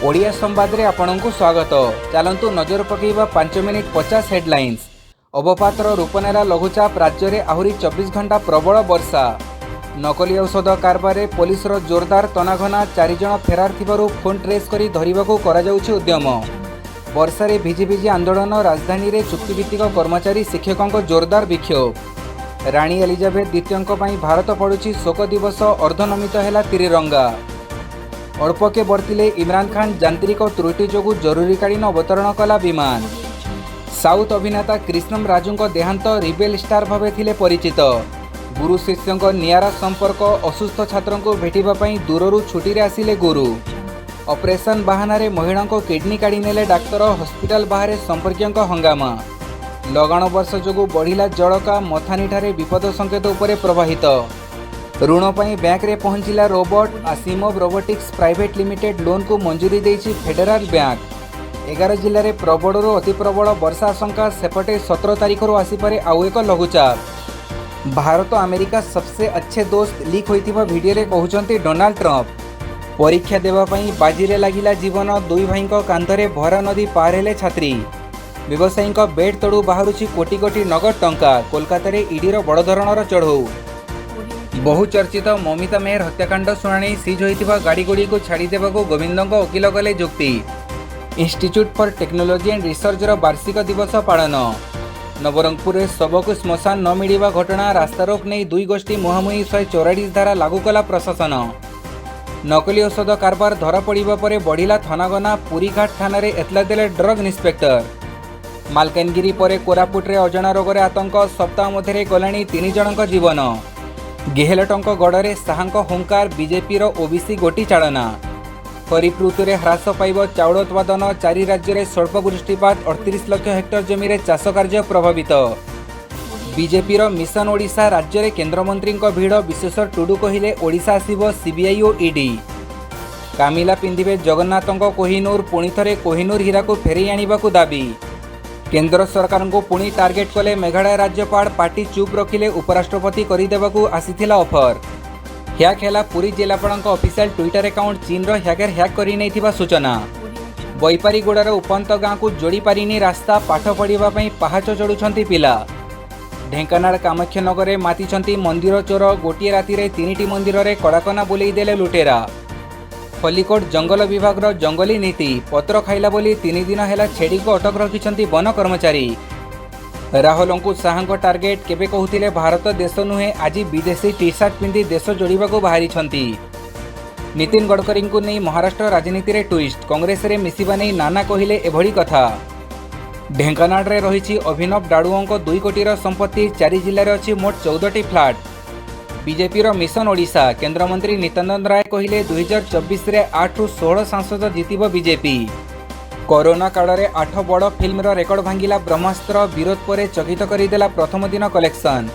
ଓଡ଼ିଆ ସମ୍ବାଦରେ ଆପଣଙ୍କୁ ସ୍ୱାଗତ। ଚାଲନ୍ତୁ ନଜର ପକାଇବା 5 ମିନିଟ୍ 50 ହେଡଲାଇନ୍ସ। ଅବପାତର ରୂପ ନେଲା ଲଘୁଚାପ, ରାଜ୍ୟରେ ଆହୁରି 24 ଘଣ୍ଟା ପ୍ରବଳ ବର୍ଷା। ନକଲି ଔଷଧ କାରବାରରେ ପୋଲିସର ଜୋରଦାର ତନାଘନା, ଚାରିଜଣ ଫେରାର ଥିବାରୁ ଫୋନ୍ ଟ୍ରେସ୍ କରି ଧରିବାକୁ କରାଯାଉଛି ଉଦ୍ୟମ। ବର୍ଷାରେ ଭିଜି ଭିଜି ଆନ୍ଦୋଳନ, ରାଜଧାନୀରେ ଚୁକ୍ତିଭିତ୍ତିକ କର୍ମଚାରୀ ଶିକ୍ଷକଙ୍କ ଜୋରଦାର ବିକ୍ଷୋଭ। ରାଣୀ ଏଲିଜାବେଥ ଦ୍ୱିତୀୟଙ୍କ ପାଇଁ ଭାରତ ପାଳୁଛି ଶୋକ ଦିବସ, ଅର୍ଦ୍ଧନମିତ ହେଲା ତ୍ରିରଙ୍ଗା। ଅଳ୍ପକେ ବର୍ତ୍ତିଲେ ଇମ୍ରାନ ଖାନ, ଯାନ୍ତ୍ରିକ ତ୍ରୁଟି ଯୋଗୁଁ ଜରୁରୀକାଳୀନ ଅବତରଣ କଲା ବିମାନ। ସାଉଥ୍ ଅଭିନେତା କ୍ରିଷ୍ଣମ ରାଜୁଙ୍କ ଦେହାନ୍ତ, ରିବେଲ ଷ୍ଟାର ଭାବେ ଥିଲେ ପରିଚିତ। ଗୁରୁ ଶିଷ୍ୟଙ୍କ ନିଆରା ସମ୍ପର୍କ, ଅସୁସ୍ଥ ଛାତ୍ରଙ୍କୁ ଭେଟିବା ପାଇଁ ଦୂରରୁ ଛୁଟିରେ ଆସିଲେ ଗୁରୁ। ଅପରେସନ ବାହାନାରେ ମହିଳାଙ୍କ କିଡନୀ କାଢ଼ି ନେଲେ ଡାକ୍ତର, ହସ୍ପିଟାଲ ବାହାରେ ସମ୍ପର୍କୀୟଙ୍କ ହଙ୍ଗାମା। ଲଗାଣ ବର୍ଷା ଯୋଗୁଁ ବଢ଼ିଲା ଜଳକା, ମଥାନୀଠାରେ ବିପଦ ସଂକେତ ଉପରେ ପ୍ରବାହିତ। ଋଣ ପାଇଁ ବ୍ୟାଙ୍କରେ ପହଞ୍ଚିଲା ରୋବୋଟ, ଆସିମୋଭ ରୋବୋଟିକ୍ସ ପ୍ରାଇଭେଟ ଲିମିଟେଡ୍ ଲୋନ୍କୁ ମଞ୍ଜୁରୀ ଦେଇଛି ଫେଡେରାଲ ବ୍ୟାଙ୍କ। 11 ଜିଲ୍ଲାରେ ପ୍ରବଳରୁ ଅତି ପ୍ରବଳ ବର୍ଷା ଆଶଙ୍କା, ସେପଟେ 17 ତାରିଖରୁ ଆସିପାରେ ଆଉ ଏକ ଲଘୁଚାପ। ଭାରତ ଆମେରିକା सबसे अच्छे दोस्त, ଲିକ୍ ହୋଇଥିବା ଭିଡିଓରେ କହୁଛନ୍ତି ଡୋନାଲ୍ଡ ଟ୍ରମ୍ପ। ପରୀକ୍ଷା ଦେବା ପାଇଁ ବାଜିରେ ଲାଗିଲା ଜୀବନ, ଦୁଇ ଭାଇଙ୍କ କାନ୍ଧରେ ଭରା ନଦୀ ପାର ହେଲେ ଛାତ୍ରୀ। ବ୍ୟବସାୟୀଙ୍କ ବେଡ୍ ତଳୁ ବାହାରୁଛି କୋଟି କୋଟି ନଗଦ ଟଙ୍କା, କୋଲକାତାରେ ଇଡିର ବଡ଼ ଧରଣର ଚଢ଼ଉ। ବହୁ ଚର୍ଚ୍ଚିତ ମମିତା ମେହେର ହତ୍ୟାକାଣ୍ଡ ଶୁଣାଣି, ସିଜ୍ ହୋଇଥିବା ଗାଡ଼ିଗୁଡ଼ିକୁ ଛାଡ଼ିଦେବାକୁ ଗୋବିନ୍ଦଙ୍କ ଓକିଲ କଲେ ଯୁକ୍ତି। ଇନଷ୍ଟିଚ୍ୟୁଟ୍ ଫର୍ ଟେକ୍ନୋଲୋଜି ଆଣ୍ଡ ରିସର୍ଚ୍ଚର ବାର୍ଷିକ ଦିବସ ପାଳନ। ନବରଙ୍ଗପୁରରେ ଶବକୁ ଶ୍ମଶାନ ନ ମିଳିବା ଘଟଣା, ରାସ୍ତାରୋକ ନେଇ ଦୁଇ ଗୋଷ୍ଠୀ ମୁହାଁମୁହିଁ, 144 ଧାରା ଲାଗୁ କଲା ପ୍ରଶାସନ। ନକଲି ଔଷଧ କାରବାର ଧରାପଡ଼ିବା ପରେ ବଢ଼ିଲା ତନାଘନା, ପୁରୀଘାଟ ଥାନାରେ ଏତଲା ଦେଲେ ଡ୍ରଗ୍ ଇନ୍ସପେକ୍ଟର। ମାଲକାନଗିରି ପରେ କୋରାପୁଟରେ ଅଜଣା ରୋଗରେ ଆତଙ୍କ, ସପ୍ତାହ ମଧ୍ୟରେ ଗଲାଣି ତିନି ଜଣଙ୍କ ଜୀବନ। ଗେହଲଟଙ୍କ ଗଡ଼ରେ ଶାହାଙ୍କ ହୁଙ୍କାର, ବିଜେପିର ଓବିସି ଗୋଟି ଚାଳନା। ଖରିଫ ଋତୁରେ ହ୍ରାସ ପାଇବ ଚାଉଳ ଉତ୍ପାଦନ, ଚାରି ରାଜ୍ୟରେ ସ୍ୱଳ୍ପ ବୃଷ୍ଟିପାତ, 38 ଲକ୍ଷ ହେକ୍ଟର ଜମିରେ ଚାଷ କାର୍ଯ୍ୟ ପ୍ରଭାବିତ। ବିଜେପିର ମିଶନ ଓଡ଼ିଶା, ରାଜ୍ୟରେ କେନ୍ଦ୍ରମନ୍ତ୍ରୀଙ୍କ ଭିଡ଼, ବିଶ୍ୱେଶ୍ୱର ଟୁଡୁ କହିଲେ ଓଡ଼ିଶା ଆସିବ ସିବିଆଇ ଓ ଇଡି। କାମିଲା ପିନ୍ଧିବେ ଜଗନ୍ନାଥଙ୍କ କୋହିନୂର, ପୁଣିଥରେ କୋହିନୂର ହୀରାକୁ ଫେରାଇ ଆଣିବାକୁ ଦାବି। କେନ୍ଦ୍ର ସରକାରଙ୍କୁ ପୁଣି ଟାର୍ଗେଟ କଲେ ମେଘାଳୟ ରାଜ୍ୟପାଳ, ପାଟି ଚୁପ୍ ରଖିଲେ ଉପରାଷ୍ଟ୍ରପତି କରିଦେବାକୁ ଆସିଥିଲା ଅଫର। ହ୍ୟାକ୍ ହେଲା ପୁରୀ ଜିଲ୍ଲାପାଳଙ୍କ ଅଫିସିଆଲ ଟ୍ୱିଟର ଆକାଉଣ୍ଟ, ଚୀନର ହ୍ୟାକର ହ୍ୟାକ୍ କରିନେଇଥିବା ସୂଚନା। ବୈପାରିଗୁଡ଼ାର ଉପାନ୍ତ ଗାଁକୁ ଯୋଡ଼ି ପାରିନି ରାସ୍ତା, ପାଠ ପଢ଼ିବା ପାଇଁ ପାହାଚ ଚଢ଼ୁଛନ୍ତି ପିଲା। ଢେଙ୍କାନାଳ କାମାକ୍ଷାନଗରରେ ମାତିଛନ୍ତି ମନ୍ଦିର ଚୋର, ଗୋଟିଏ ରାତିରେ ତିନିଟି ମନ୍ଦିରରେ କଡ଼ାକନା ବୁଲେଇ ଦେଲେ ଲୁଟେରା। ଖଲିକୋଟ ଜଙ୍ଗଲ ବିଭାଗର ଜଙ୍ଗଲୀ ନୀତି, ପତ୍ର ଖାଇଲା ବୋଲି 3 ଦିନ ହେଲା ଛେଳିକୁ ଅଟକ ରଖିଛନ୍ତି ବନ କର୍ମଚାରୀ। ରାହୁଲଙ୍କୁ ଶାହାଙ୍କ ଟାର୍ଗେଟ, କେବେ କହୁଥିଲେ ଭାରତ ଦେଶ ନୁହେଁ, ଆଜି ବିଦେଶୀ ଟି ସାର୍ଟ ପିନ୍ଧି ଦେଶ ଯୋଡ଼ିବାକୁ ବାହାରିଛନ୍ତି। ନୀତିନ ଗଡ଼କରୀଙ୍କୁ ନେଇ ମହାରାଷ୍ଟ୍ର ରାଜନୀତିରେ ଟ୍ୱିଷ୍ଟ, କଂଗ୍ରେସରେ ମିଶିବା ନେଇ ନାନା କହିଲେ ଏଭଳି କଥା। ଢେଙ୍କାନାଳରେ ରହିଛି ଅଭିନବ ଡାଡୁଅଙ୍କ 2 କୋଟିର ସମ୍ପତ୍ତି, ଚାରି ଜିଲ୍ଲାରେ ଅଛି ମୋଟ 14ଟି ଫ୍ଲାଟ୍। ବିଜେପିର ମିଶନ ଓଡ଼ିଶା, କେନ୍ଦ୍ରମନ୍ତ୍ରୀ ନିତ୍ୟାନନ୍ଦ ରାୟ କହିଲେ 2024ରେ 8ରୁ 16 ସାଂସଦ ଜିତିବ ବିଜେପି। କରୋନା କାଳରେ ଆଠ ବଡ଼ ଫିଲ୍ମର ରେକର୍ଡ ଭାଙ୍ଗିଲା ବ୍ରହ୍ମାସ୍ତ୍ର, ବିରୋଧ ପରେ ଚକିତ କରିଦେଲା ପ୍ରଥମ ଦିନ କଲେକ୍ସନ୍।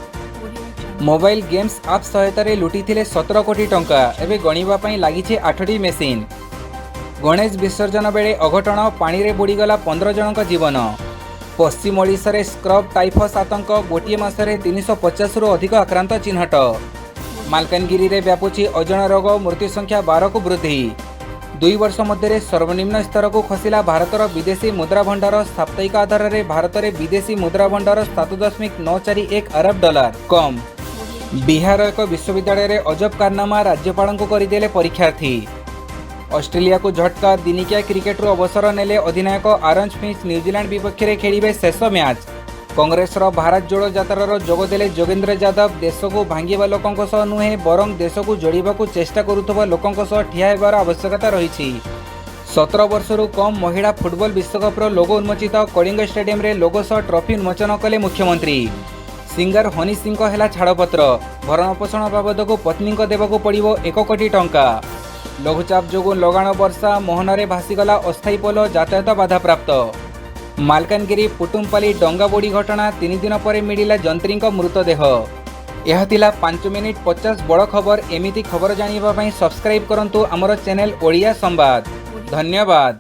ମୋବାଇଲ ଗେମ୍ସ ଆପ୍ ସହାୟତାରେ ଲୁଟିଥିଲେ 17 କୋଟି ଟଙ୍କା, ଏବେ ଗଣିବା ପାଇଁ ଲାଗିଛି ଆଠଟି ମେସିନ୍। ଗଣେଶ ବିସର୍ଜନ ବେଳେ ଅଘଟଣ, ପାଣିରେ ବୁଡ଼ିଗଲା 15 ଜଣଙ୍କ ଜୀବନ। ପଶ୍ଚିମ ଓଡ଼ିଶାରେ ସ୍କ୍ରବ୍ ଟାଇଫସ୍ ଆତଙ୍କ, ଗୋଟିଏ ମାସରେ 350ରୁ ଅଧିକ ଆକ୍ରାନ୍ତ ଚିହ୍ନଟ। ମାଲକାନଗିରିରେ ବ୍ୟାପୁଛି ଅଜଣା ରୋଗ, ମୃତ୍ୟୁ ସଂଖ୍ୟା 12କୁ ବୃଦ୍ଧି। 2 ବର୍ଷ ମଧ୍ୟରେ ସର୍ବନିମ୍ନ ସ୍ତରକୁ ଖସିଲା ଭାରତର ବିଦେଶୀ ମୁଦ୍ରା ଭଣ୍ଡାର, ସାପ୍ତାହିକ ଆଧାରରେ ଭାରତରେ ବିଦେଶୀ ମୁଦ୍ରା ଭଣ୍ଡାର 7.941 ଅରବ ଡଲାର କମ୍। ବିହାର ଏକ ବିଶ୍ୱବିଦ୍ୟାଳୟରେ ଅଜବ କାରନାମା, ରାଜ୍ୟପାଳଙ୍କୁ କରିଦେଲେ ପରୀକ୍ଷାର୍ଥୀ। ଅଷ୍ଟ୍ରେଲିଆକୁ ଝଟକା, ଦିନିକିଆ କ୍ରିକେଟରୁ ଅବସର ନେଲେ ଅଧିନାୟକ ଆରନ୍ ଫିଞ୍ଚ, ନ୍ୟୁଜିଲାଣ୍ଡ ବିପକ୍ଷରେ ଖେଳିବେ ଶେଷ ମ୍ୟାଚ୍। କଂଗ୍ରେସର ଭାରତ ଯୋଡ଼ୋ ଯାତ୍ରାର ଯୋଗ ଦେଲେ ଯୋଗେନ୍ଦ୍ର ଯାଦବ, ଦେଶକୁ ଭାଙ୍ଗିବା ଲୋକଙ୍କ ସହ ନୁହେଁ ବରଂ ଦେଶକୁ ଯୋଡ଼ିବାକୁ ଚେଷ୍ଟା କରୁଥିବା ଲୋକଙ୍କ ସହ ଠିଆ ହେବାର ଆବଶ୍ୟକତା ରହିଛି। 17 ବର୍ଷରୁ କମ୍ ମହିଳା ଫୁଟବଲ ବିଶ୍ୱକପ୍ର ଲୋଗୋ ଉନ୍ମୋଚିତ, କଳିଙ୍ଗ ଷ୍ଟାଡିୟମରେ ଲୋଗୋ ସହ ଟ୍ରଫି ଉନ୍ମୋଚନ କଲେ ମୁଖ୍ୟମନ୍ତ୍ରୀ। ସିଙ୍ଗର ହନି ସିଂଙ୍କ ହେଲା ଛାଡ଼ପତ୍ର, ଭରଣପୋଷଣ ବାବଦକୁ ପତ୍ନୀଙ୍କ ଦେବାକୁ ପଡ଼ିବ 1 କୋଟି ଟଙ୍କା। ଲଘୁଚାପ ଯୋଗୁଁ ଲଗାଣ ବର୍ଷା, ମୋହନାରେ ଭାସିଗଲା ଅସ୍ଥାୟୀ ପୋଲ, ଯାତାୟାତ ବାଧାପ୍ରାପ୍ତ। ମାଲକାନଗିରି ପୁଟୁମପାଲି ଡଙ୍ଗାବୁଡ଼ି ଘଟଣା, 3 ଦିନ ପରେ ମିଳିଲା ଯନ୍ତ୍ରୀଙ୍କ ମୃତଦେହ। ଏହା ଥିଲା 5 ମିନିଟ୍ 50 ବଡ଼ ଖବର। ଏମିତି ଖବର ଜାଣିବା ପାଇଁ ସବସ୍କ୍ରାଇବ୍ କରନ୍ତୁ ଆମର ଚ୍ୟାନେଲ ଓଡ଼ିଆ ସମ୍ବାଦ। ଧନ୍ୟବାଦ।